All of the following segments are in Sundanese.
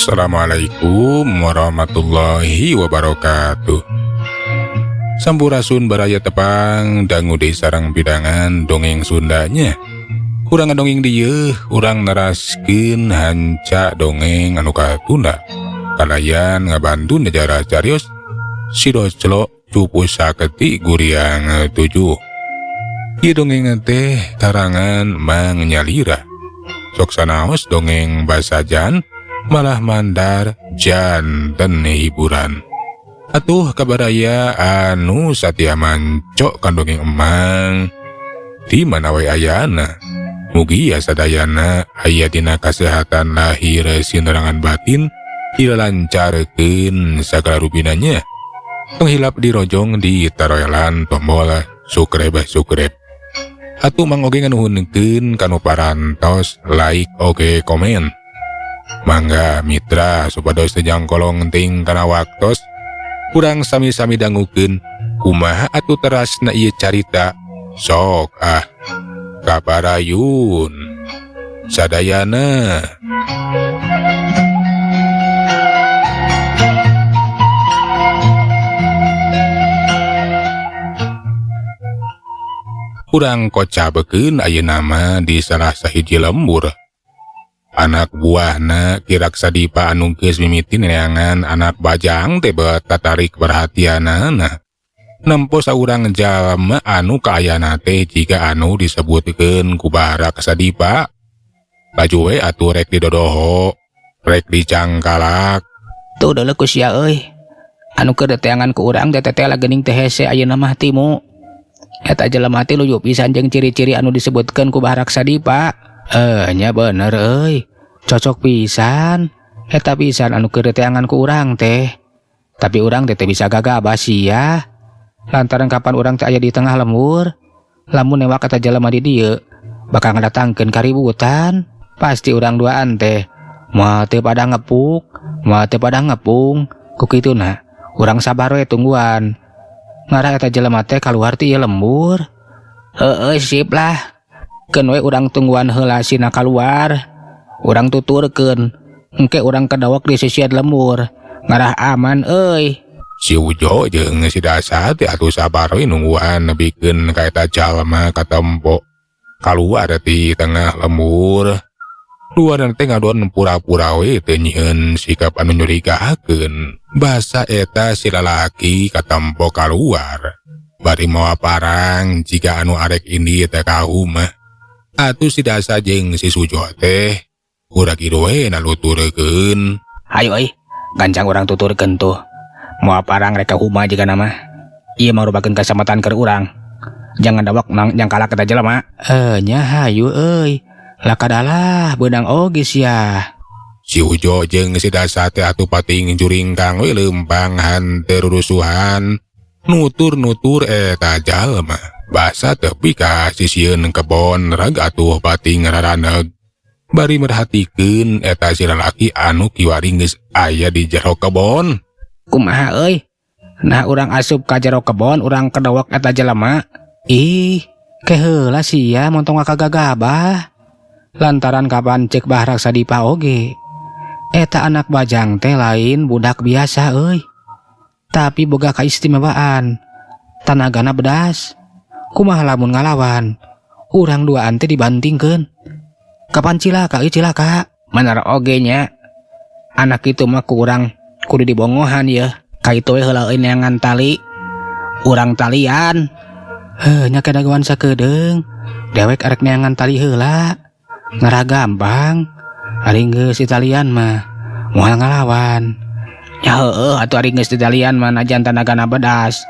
Assalamualaikum warahmatullahi wabarakatuh. Sampurasun baraya tepang dangu deui sareng pidangan dongeng Sundanya. Urang ngadongeng dieu, urang neraskeun hanca dongeng anu katunda. Kalayan ngabantu nejarah carios Si Doclo Cupu Saketi Guriang 7. Ieu dongeng teh karangan Mang Nyalira. Sok sanaos dongeng basajan malah mandar janten hiburan. Atuh kabaraya anu satia mancok kan dongeng emang di mana we ayana. Mugi sadayana aya dina kasehatan lahir sinerangan batin dilancarkeun sagala rupinanya. Tong hilap dirojong di taroelan tombol subscribe subscribe. Atuh mang oge nganuhunkeun kanu parantos like oge komen. Mangga mitra supados teu jangkolong ting kana waktos kurang sami-sami dangukeun kumaha atuh terasna ieu carita sok ah kaparayun sadayana. Kurang kocabekeun ayeuna mah di salah sahiji lembur. Anak buahna Ki Raksadipa anu geus mimiti neangan anak bajang teh beut tatarik perhatianana. Nempo saurang jalma anu kaayana teh jiga anu disebutkeun ku Raksadipa. Laju we atuh rek didodoho, rek dicangkalak. Tuh deuleu ku sia euy. Anu keur diteangan ku urang teh teteh geuning teh hese ayeuna mah timu. Eta jelema teh luyu pisan jeung ciri-ciri anu disebutkeun ku Raksadipa. Nya bener euy. Cocok pisan. Eta pisan anu keur diteangan ku urang teh. Tapi urang teh teu bisa gagabah sia. Lantaran kapan urang teh aya di tengah lembur, lamun newak eta jelema di dieu bakal ngadatangkeun kaributan. Pasti urang duaan teh moal teu pada ngepuk, moal teu pada ngepung. Ku kituna urang sabar we tungguan. Ngarah eta jelema teh kaluar ti ieu lembur. Heueuh sip lah. Keun we urang tungguan heula sina kaluar. Urang tuturkeun. Engke urang kedawak di sisian lembur. Ngarah aman euy. Si Ujo jeung si Dasa teh atuh sabar we nungguan nepikeun ka eta jalma katempo kaluar ti tengah lembur. Duana teh ngadon pura-pura we teu nyieun sikap anu nyurigakeun. Basa eta si lalaki katempo kaluar bari mawa parang jiga anu arek indi teh ka rumah. Atuh si Dasa jeung si Sujo teh kurang we naluturkeun. Hayu euy, gancang urang tuturkeun tuh. Mawa parang rek ka rumah jiga nama. Ieu mah rupakeun kasamatan keur urang. Jangan dawak nang jangkalak eta jelema. Nya hayu euy. Lakadalah beunang oge sia. Si Ujo jeung si Dasa teh atuh pating juringkang we leumpang hanteu rurusuhan. Nutur-nutur eta jalma. Basa tepi ka sisieun kebon rag atuh pating raraneg. Bari merhatikeun eta si lalaki anu kiwari geus aya di jero kebon. Kumaha euy? Nah urang asup ka jero kebon urang kedewek eta jelema. Ih, keheula sia montong kagagabah. Lantaran kapan cek Bah Raksadipa oge. Eta anak bajang teh lain budak biasa euy. Tapi boga kaistimewaan. Tanagana bedas. Kumaha lamun ngalawan? Urang duaan teh dibantingkeun. Kapan cilaka euy cilaka? Bener oge nya. Anak itu mah ku urang kudu dibongohan yeuh. Ka itu we heula euy neangan tali. Urang talian. Heuh nya kadagoan sakedeung. Dewek arek neangan tali heula. Ngarah gampang. Ari geus ditalian mah moal ngalawan. Ya heueuh atuh ari geus ditalian mah najan tanagana bedas.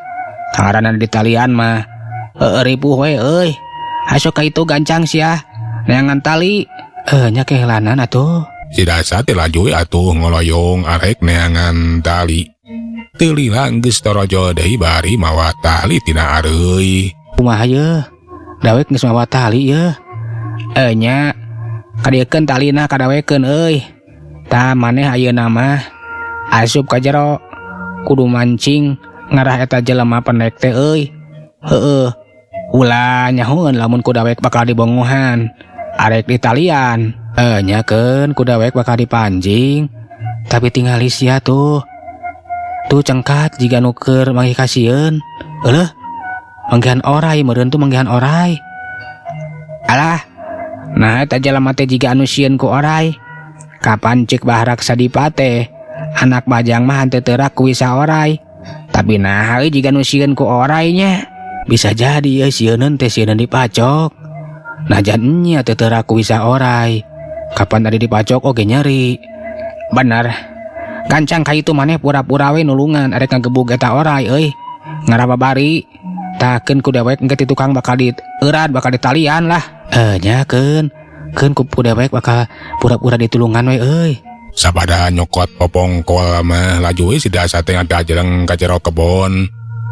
Kangaranna ditalian mah heueuh ripuh we euy. Haso ka itu gancang sia neangan tali. Nya kehelanan atuh. Si Dasa teh laju we atuh ngoloyong arek neangan tali. Teu lila geus torojo deui bari mawa tali tina areuy. Kumaha yeuh? Dawek geus mawa tali yeuh. Nya kadiekeun talina kadawekeun euy. Tah maneh ayeuna mah asup ka jero kudu mancing ngarah eta jelema pendek teh euy. Heueuh. Ulah nyahoeun lamun ku dawek bakal dibongohan. Arek ditalian. Nya keun ku dawek bakal dipancing. Tapi tingali sia tuh. Tuh cengkat jiga nu keur manggih kasieun. Euleuh. Manggihan oray meureun tuh manggihan oray. Alah. Nah eta jalma teh jiga anu sieun ku oray. Kapan cek Bah Raksadipa teh anak bajang mah henteu teurak ku wisa oray. Tapi nah euy jiga nu sieun ku oray nya. Bisa jadi euy sieuneun teh sieuneun dipacok. Najan nya teu teurak ku wisa oray. Kapan tadi dipacok oge nyeri. Bener. Gancang ka itu maneh pura-pura we nulungan arek ngagebug eta oray euy. Ngaraba bari. Tah keun ku dewek engke ti tukang bakal di eurat bakal ditalian lah. Nya keun. Keun ku dewek bakal pura-pura ditulungan we euy. Sabada nyokot popongkol mah laju we si Dasa teh ngadajeleng ka jero kebon.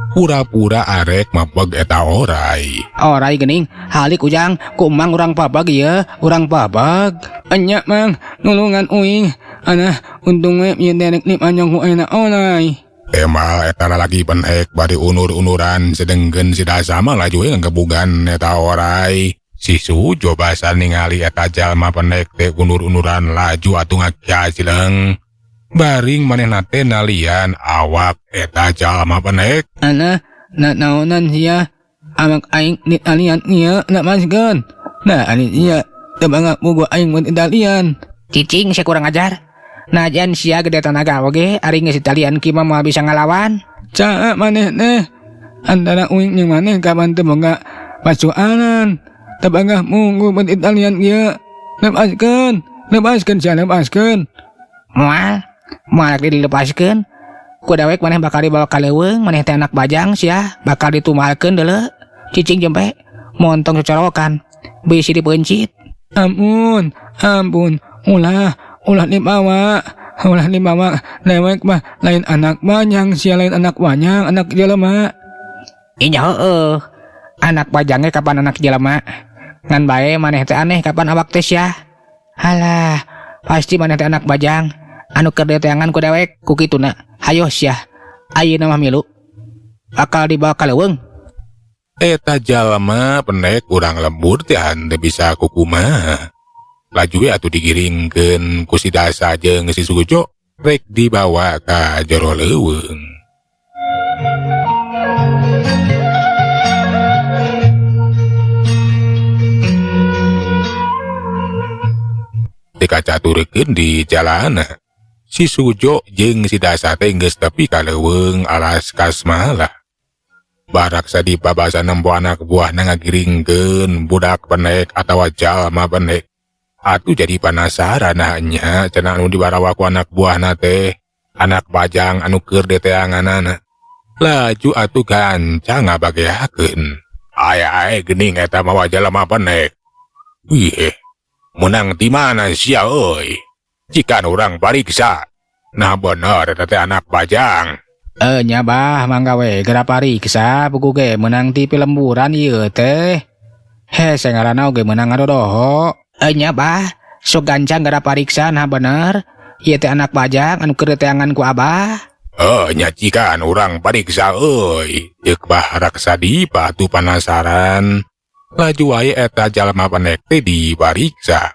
Pura-pura arek mapeg eta oray. Oray geuning, halik ujang, ku emang urang papag ieu, urang papag. Enya mang, nulungan uing. Anah, untung we ieu teh rek dipanyong ku ayeuna oray. Temal eta lalaki penhek bari unur-unuran sedengkeun si Dasa mah laju we ngagebugan eta oray. Si Sujo basa ningali eta jalma penek teh unur-unuran laju atuh ngakiasileng. Baring manehna teh nalian awak eta jalma penek. Anah, na naonan sia awak aing ditalian ieu lepaskeun. Nah, ari sia teu bangga bogo aing mun ditalian. Cicing sia kurang ajar. Najan sia gede tanaga oge ari geus ditalian ki mah moal bisa ngalawan. Caa maneh teh antara uing jeung maneh kapan teu boga pasualan. Teu bangga munggu mun ditalian ieu. Lepaskeun, lepaskeun sia lepaskeun. Moal, moal dilepaskeun. Ku dewek maneh bakal dibawa ka leuweung, maneh teh anak bajang sia, bakal ditumalkeun deuleu. Cicing jempe, montong cocorowokan, bisi dipeuncit. Ampun, ampun, ulah, ulah dibawa, ulah dibawa. Dewek mah lain anak bajang, sia lain anak bajang, anak jelema. Inya heueuh, anak bajangnya kapan anak jelema? Ngan bae maneh teh aneh kapan awak teh sia? Halah, pasti maneh teh anak bajang. Anu keur diteangan ku dewek ku kituna. Hayo sia, ayeuna mah milu. Bakal dibawa ka leuweung. Eta jalma penek urang lembur teh henteu bisa kukumaha. Laju we atuh digiringkeun ku si Dasa jeung si Sujo rek dibawa ka jero leuweung. Dikacaturkeun di jalana. Si Sujo jeung si Dasa teh geus tepi ka leuweung alas kasmala. Baraksa dipabasa nempo anak buahna ngagiringkeun budak penek atawa jalma penek. Atuh jadi penasaran nya cenah anu dibarawa ku anak buahna teh, anak bajang anu keur diteanganana. Laju atuh gancang ngabageakeun. Aya-aya geuning eta mawa jalma penek. Wih, menang di mana sia euy? Jika urang pariksa. Nah bener eta teh anak bajang. Nya bah mangga we geura pariksa buku ge meunang ti pilemburan ieu teh. Hese ngaranna oge meunang ngadodoho. Nya bah, sok gancang geura pariksa nah bener. Ieu teh anak bajang anu keur diteangan ku abah. Nya cikan urang pariksa euy. Ceuk Bah Raksadipa atuh panasaran. Laju wae eta jalma penek teh dipariksa.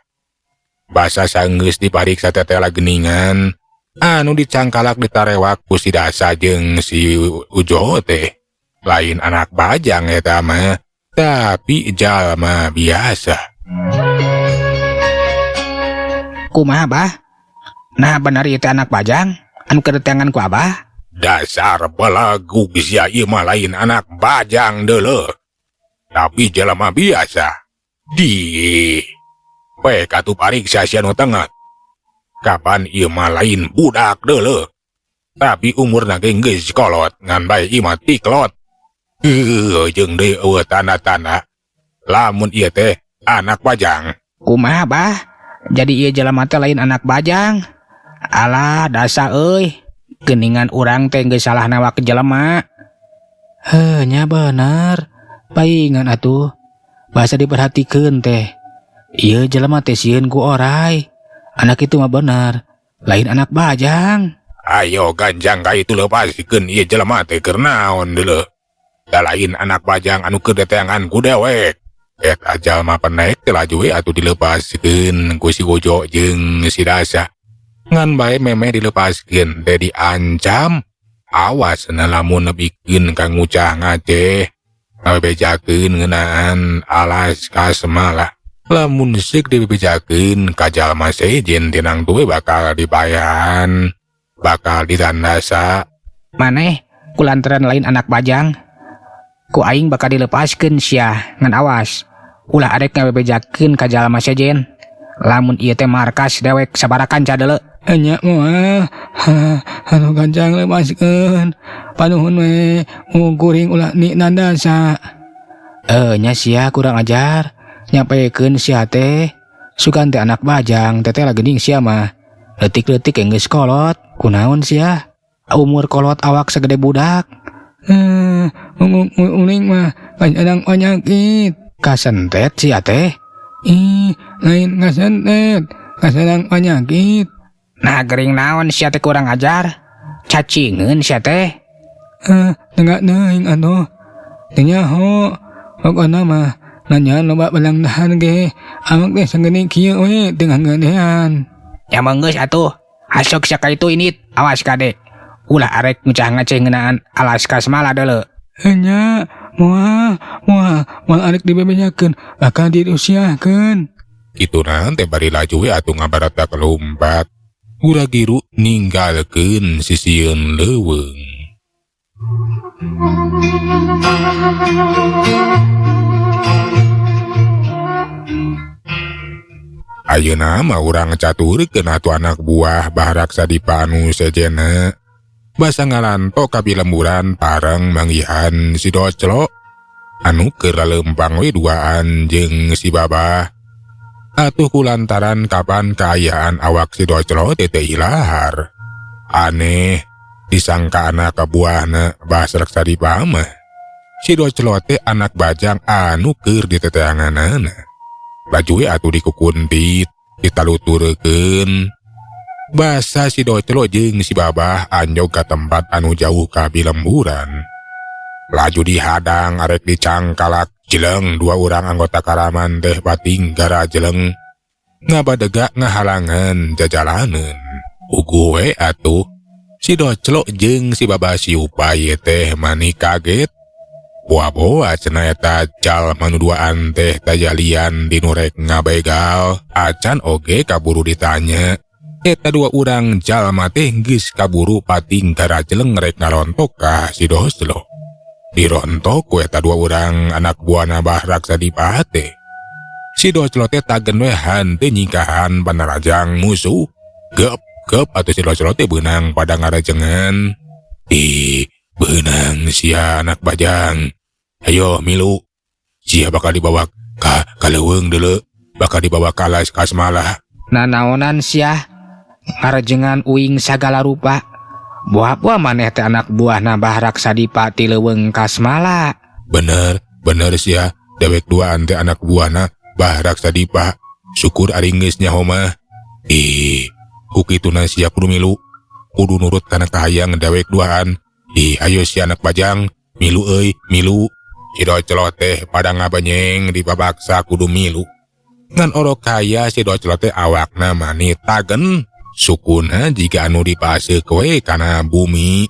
Basa sanggeus dipariksa teh teh geningan anu dicangkalak ditarewak ku si Dasa jeung si Ujo teh. Lain anak bajang eta mah, tapi jalma biasa. Kumaha bah? Nah bener ieu teh anak bajang anu keur diteangan ku abah. Dasar belagu sia ieu mah lain anak bajang deuleuh. Tapi jelema biasa. Di pek atuh pariksa sia nu tengah. Kapan ieu mah lain budak deuleuh. Tapi umurna ge geus kolot ngan bae ieu mah tiklot. Heueuh jeung deui eueuh tanda-tanda lamun ieu teh anak bajang. Kumaha bah? Jadi ieu jelema teh lain anak bajang. Alah dasa euy. Geuningan urang teh geus salah nawak jelema. Heuh nya bener. Paingan atuh. Basa diperhatikeun teh. Ieu jelema teh sieun ku oray. Anak itu mah bener, lain anak bajang. Ayo ganjang ka itu lepaskeun ieu jelema teh keur naon deuleuh. Da lain anak bajang anu keur diteangan ku dewek. Eta jalma penek teh laju we atuh dilepaskeun ku si Ujo jeung si Dasa. Ngan bae memeh dilepaskeun teh diancam. Awas na lamun nepikeun ka ngucah ngaceh. Ngabebejakeun ngeunaan alas kasmala. Lamun seuk dibebejakeun ka jalma sejen tinang tuwe bakal dipayahan, bakal ditandasa. Maneh kulantaran lain anak bajang, ku aing bakal dilepaskeun sia, ngan awas ulah arek ngabebejakeun ka jalma sejen. Lamun ieu teh markas dewek sabaraha kanca deuleu. Enya moal, anu gancang lepaskeun. Panuhun we, kuring ulah ni nandasa. Nya sia kurang ajar. Nyapekeun sia teh. Sugan teh anak bajang, teteh lagi geuning sia mah. Leutik-leutik geus kolot. Kunaon sia? Umur kolot awak segede budak. Uling mah kadang penyakit. Kasentet sia teh. Ih, lain kasentet, kasadang penyakit. Nah gering naon sia teh kurang ajar. Cacingeun sia teh. Tengah teuing atuh. Teu nyaho. Pokona mah nanya loba belang dahar ge. Awak teh sagede kieu we teu ngagadean. Ya geus atuh. Asok sia ka itu init. Awas kade. Ulah arek ngucah ngaceh ngeunaan alas kasmala deuleu. Enya moal moal moal arek dibebejakeun bakal dirusiahkeun. Kituna teh bari laju we atuh ngabaratak lompat. Gura-giru ninggalkeun sisieun leuweung. Ayeuna mah urang caturkeun atuh anak buah Bahraksa Dipanu sejenna. Basa ngalanto ka bilemburan pareng manggihan si Doclo anu keur laleumpang we duaan jeung si Babah. Atuh kulantaran kapan kaayaan awak si Doclo teh teu ilahar. Aneh disangka anak buahna Bahraksa Dipa mah. Si Doclo teh anak bajang anu keur diteteanganana. Laju we atuh dikukuntit, ditaluturkeun. Basa si Doclo jeung si Babah anjog ka tempat anu jauh ka bilemburan. Laju dihadang arek dicangkalak jeleng dua urang anggota karaman teh bating gara jeleng. Ngabadega ngahalangan jajalaneun. Uguh we atuh si Doclo jeung si Babah siupa ye teh mani kaget. Boa-boa cenah eta jalma nu duaan teh tajalian dinurek ngabegal. Acan oge kaburu ditanya. Eta dua urang jalma teh geus kaburu pating garajeleng rek ngarontok ka si Doclo. Dirontok ku eta dua urang anak buahna Bahraksa Dipa teh. Si Doclo teh tagen we henteu nyingkahan panarajang musuh. Gep gep atuh si Doclo teh beunang pada ngarajengan. Ih, beunang sia anak bajang. Ayo milu. Sia bakal dibawa ka leuweung deuleu, bakal dibawa ka alas kasmala. Nanaonan sia ngarejengan uing sagala rupa. Buah-buah maneh teh anak buahna Bahraksa Dipa ti leuweung kasmala. Bener, bener sia. Dewek duaan teh anak buahna Bahraksa Dipa. Syukur ari geus nyaho mah. Ih, ku kituna sia kudu milu. Kudu nurut kana kahayang dewek duaan. Ih, ayo sia anak bajang, milu euy, milu. Si Doclo teh pada ngabenyeng dipabaksa kudu milu. Ngan orok kaya si Doclo teh awakna mani tagen. Sukuna jika anu dipase kowe kana bumi.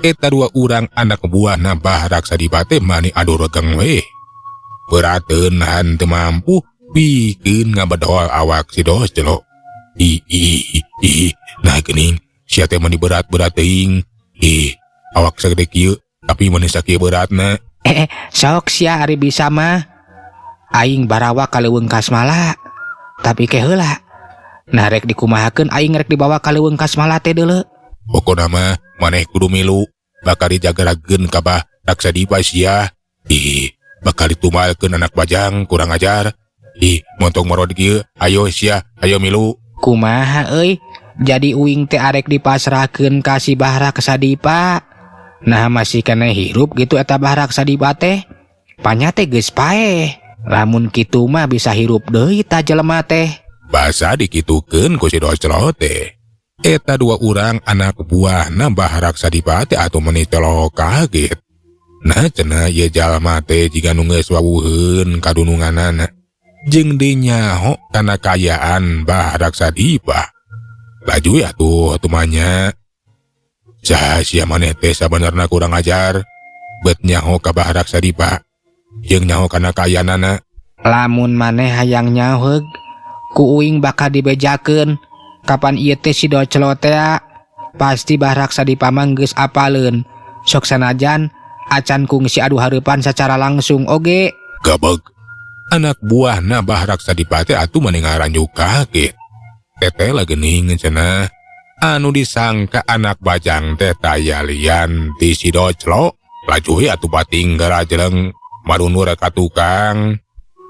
Eta dua urang anak buahna Bahraksa Dipa teh mani adu regeng we. Berateun henteu mampu pikeun ngabedol awak si Doclo. Ih ih ih, nah geuning sia teh mani berat-berat teuing. Ih, awak sagede kieu tapi mani sakieu beratna. Sok sia ari bisa mah. Aing barawa ka leuweung kasmala. Tapi ke heula. Nah rek dikumahakeun aing rek dibawa ka leuweung kasmala teh deuleu. Pokona mah maneh kudu milu, bakal dijagarageun ka Bahraksa Dipa sia. Ih, bakal ditumalkeun anak bajang kurang ajar. Ih, montong marod kieu, ayo sia, ayo milu. Kumaha euy? Jadi uing teh arek dipasrahkeun ka si Bahraksa Dipa. Nah masih keneh hirup gitu eta Bahraksa Dipa teh. Panya teh geus paeh. Lamun kitu mah bisa hirup deui ta jelema teh. Basa dikitukeun ku si Doclo teh. Eta dua urang anak buahna Bahraksa Dipa teh atuh meuni telo kaget. Nah cenah ieu jalma teh jiga nu geus wawuheun kadununganana. Jeung deui nyaho kana kaayaan Bahraksa Dipa. Laju we atuh tumanya. Saha sia maneh teh sabenerna kurang ajar. Bet nyaho ka Bah Raksadipa jeung nyaho kana kaayaanana. Lamun maneh hayang nyaho ku uing bakal dibejakeun. Kapan ieu teh si Doclo tea pasti Bah Raksadipa mah geus apaleun. Sok sanajan acan kungsi adu hareupan secara langsung oge. Gabeg. Anak buahna Bah Raksadipa teh atuh mani ngaranjuk kaget. Teteh geuning cenah. Anu disangka anak bajang teh taya lian ti si Doclo. Laju we atuh bating garajeleng marunur ka tukang.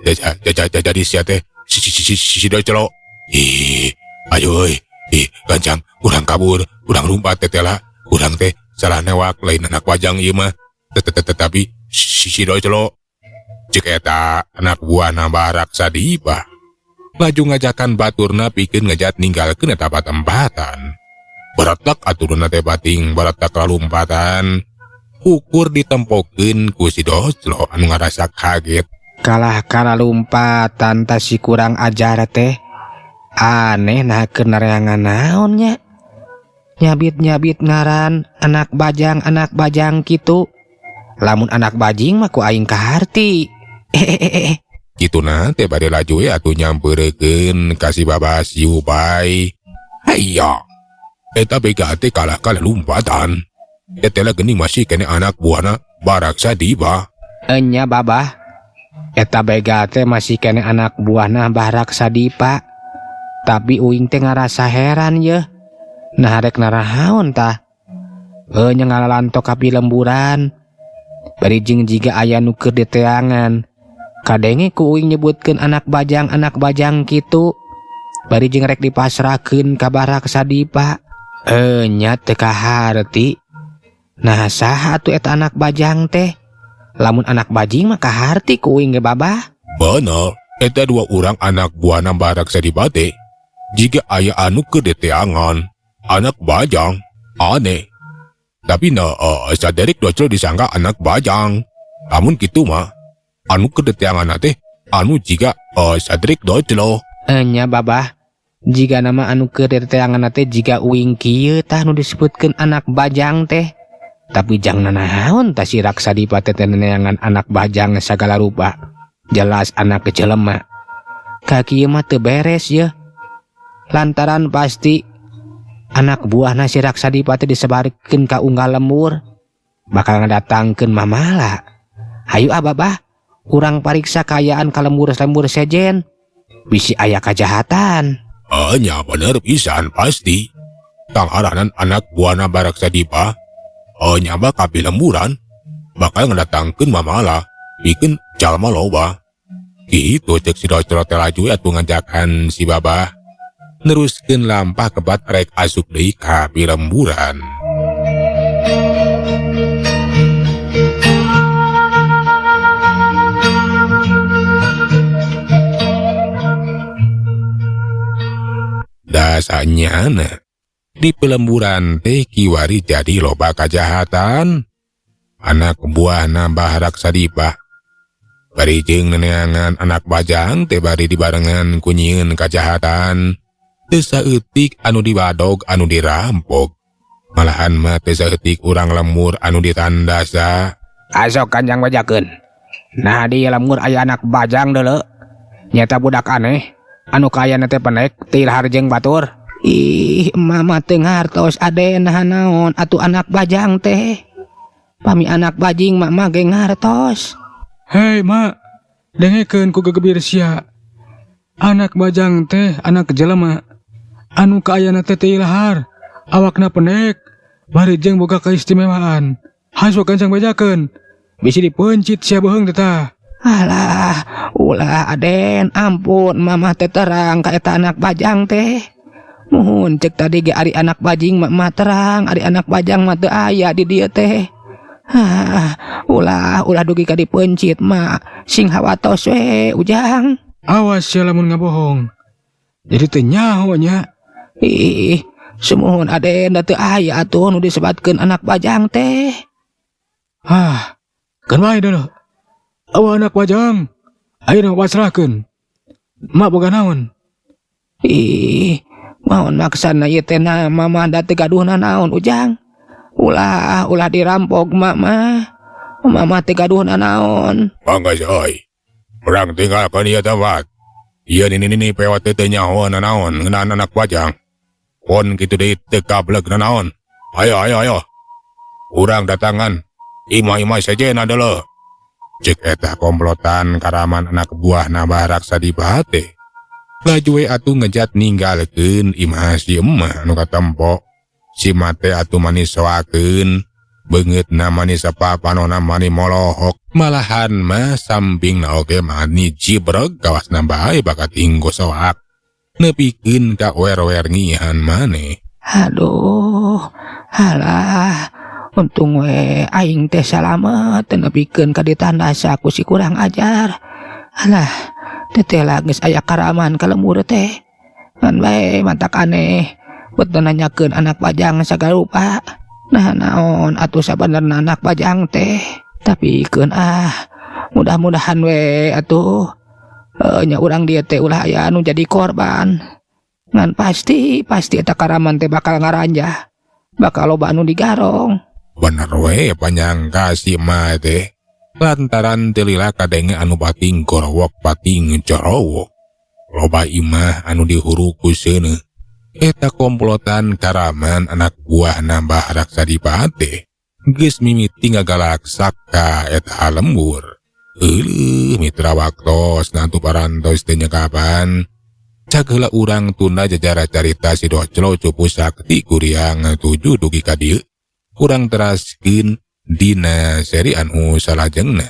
Jadi sia teh si Doclo. Ih, ayo euy. Ih, gancang urang kabur, urang lumpat teteh lah. Urang teh salah newak lain anak bajang ieu mah. Tetapi si Doclo. Cek eta anak buahna Bah Raksadipa. Laju ngajakan baturna pikeun ngejat ninggalkeun eta patempatan. Baretak aturna teh bating baretak lalumpatan. Ukur ditempokeun ku si Doclo anu ngarasa kaget. Kalah kalalumpatan ta si kurang ajar teh. Aneh nah keur nareangan naon nya. Nyabit-nyabit ngaran anak bajang anak bajang kitu. Lamun anak bajing mah ku aing kaharti. Kituna teh bade laju we atuh nyampeurekeun ka si Babah Siupai. Hayya. Eta bega teh kalah kalalumpatan. Eta lah geuning masih kene anak buahna Bah Raksadipa. Enya Babah. Eta bega teh masih kene anak buahna Bah Raksadipa. Tapi uing teh ngarasa heran yeuh. Nah rek narahaon tah. Nya ngalalantok ka pilemburan. Bari jeung jiga aya nu keur diteangan. Kadenge ku uing nyebutkeun anak bajang anak bajang kitu. Bari jeung rek dipasrahkeun ka Bah Raksadipa. Nya teu kaharti. Nah saha atuh eta anak bajang teh? Lamun anak bajing mah kaharti ku uing ge Babah. Bener, eta dua urang anak buahna Bah Raksadipa teh. Jika aya anu keur diteangan, anak bajang, aneh. Tapi na saderek Doclo disangka anak bajang. Lamun kitu mah, anu keur diteangan teh anu jiga saderek Doclo. Enya Babah, jiga nama anu keur diteangan teh jiga uing kieu tah nu disebutkeun anak bajang teh. Tapi jang nanaon tah si Raksadipa teh neangan anak bajang sagala rupa. Jelas anak jelema. Ka kieu mah teu beres yeuh. Lantaran pasti anak buahna si Raksadipa teh disebarkeun ka unggal lembur. Bakal ngadatangkeun mamala. Hayu ah Babah, urang pariksa kaayaan ka lembur-lembur sejen. Bisi aya kajahatan. Nya bener pisan pasti. Tangaranan anak buahna Bah Raksadipa. Nyaba ka pilemburan bakal ngadatangkeun mamala pikeun jalma loba. Kitu ceuk si Doclo teh laju atuh ngajakan si Babah. Neruskeun lampah kebat rek asup deui ka pilemburan. Dasanyana di pelemburan teh kiwari jadi loba kajahatan. Anak buahna Bah Raksadipa bari jeung neneangan anak bajang teh bari dibarengan ku nyieun kajahatan. Teu saeutik anu dibadog anu dirampok. Malahan mah teu saeutik urang lemur anu ditandasa. Asok kanjang bajakeun. Nah di lemur aya anak bajang deuleu. Nyata budak aneh anu kaayana teh penek ti lahar jeung batur. Ih, mama teu ngartos aden naon atuh anak bajang teh. Pami anak bajing mama ge ngartos. Hei, Mak, dengekeun ku gegebir sia. Anak bajang teh anak jelema. Anu kaayana teh teu lahar, awakna pendek, bari jeung boga keistimewaan. Haso gancang bejakeun. Bisi dipeuncit sia beuheung teh tah. Alah, ulah aden, ampun mama teh terang ka eta anak bajang teh. Muhun cek tadi ge ari anak bajing mah terang, ari anak bajang mah teu aya di dieu teh. Hah, ulah ulah dugi ka dipeuncit mah, sing hawatos we ujang. Awas sia lamun ngabohong. Jadi teu nyaho nya. Ih, sumuhun aden da teu aya atuh nu disebatkeun anak bajang teh. Hah, keun wae deuleu. Awa anak bajang, ayeuna pasrahkeun. Mak boga naon? Ih, Naon maksana ieu teh na mama da teu gaduh nanaon Ujang. Ulah ulah dirampok mama. Mama teu gaduh nanaon. Mangga euy. Urang tinggalkeun ieu tempat. Ieu nini-nini pewat teh teu nyaho nanaon ngeunaan anak bajang. Pon kitu deui teu gableg nanaon. Ayo ayo ayo. Urang datangan imah-imah sejenna deuleu. Cek eta komplotan karaman anak buah Bah Raksa Dipate. Laju we atuh ngejat ninggalkeun imah si emah anu katempo. Si mate atuh mani soakeun, beungeutna mani sapapanona mani molohok. Malahan mah sampingna oge mani jibreg kawasna bae bakat inggo soak. Nepikeun ka wer-wer ngihan maneh. Aduh, halah. Untung we aing teh salamet teu nepikeun ka ditandasa ku si kurang ajar. Alah, teteh geus aya karaman ka lembur teh. Ngan bae matak aneh. Bet nanyakeun anak bajang sagarupa. Nah naon atuh sabenerna anak bajang teh. Tapi keun ah, mudah-mudahan we atuh nya urang dieu teh ulah aya anu jadi korban. Ngan pasti pasti eta karaman teh bakal ngaranjah. Bakal loba anu digarong. Bener we panyangka si emak teh. Lantaran teu lila kadenge anu pating gorowok pating corowok. Loba imah anu dihuru ku seuneuh. Eta komplotan karaman anak buah Bah Raksa Dipate. Geus mimiti ngagalaksak ka eta lembur. Euleuh mitra, waktos na atuh parantos teh nyekapan. Cag heula urang tunda jajara carita si Doclo Cupu Sakti Kuryang 7 dugi ka dieu. Urang teraskeun dina seri anu salajengna.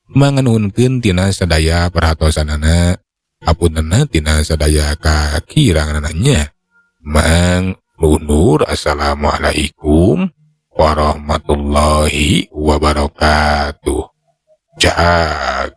Manganuhunkeun tina sadaya perhatosanana, apuntenna tina sadaya kakiranganna nya. Mang Lunur, assalamualaikum warahmatullahi wabarakatuh. Cag.